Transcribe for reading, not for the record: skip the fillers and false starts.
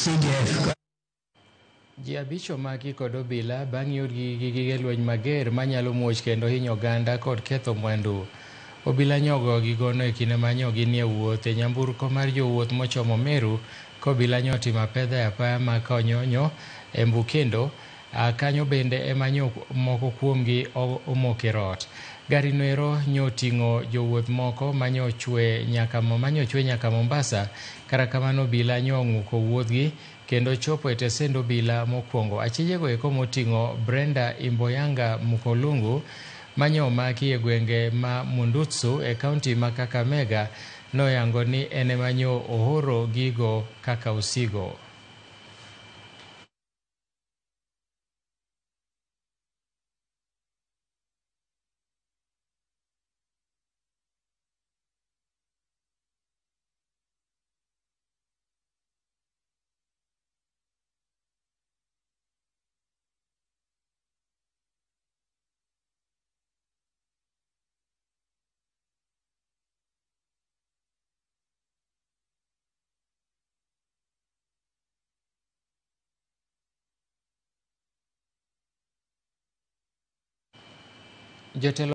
CDF. Ji 5 omaki kod obila bang' yudgi gi gige lweny mager manyalo muoch kendo hinyo oganda kod ketho mwandu. Obila nyogo gigono e kinde ma nyo ginie wuoth e nyamburko mar jowuoth mochomo Meru ka obila nyo otimo apedha e apaya ma Konyonyo Embu kendo kanyo bende ema nyo moko kuomgi omoke rot. Gari noero nyo oting'o jowuoth moko manyo chwe nyaka Mombasa. Kata kamano obila nyo ong'uko wuodhgi kendo chopo e tesend obila mokwongo. Achijego eko moting'o Brenda Imboyanga Mukolungu manyo omaki e gwenge ma Mundutsu e kaunti ma Kakamega noyango ni en ema nyo ooro gigo kaka osigo. Jotelo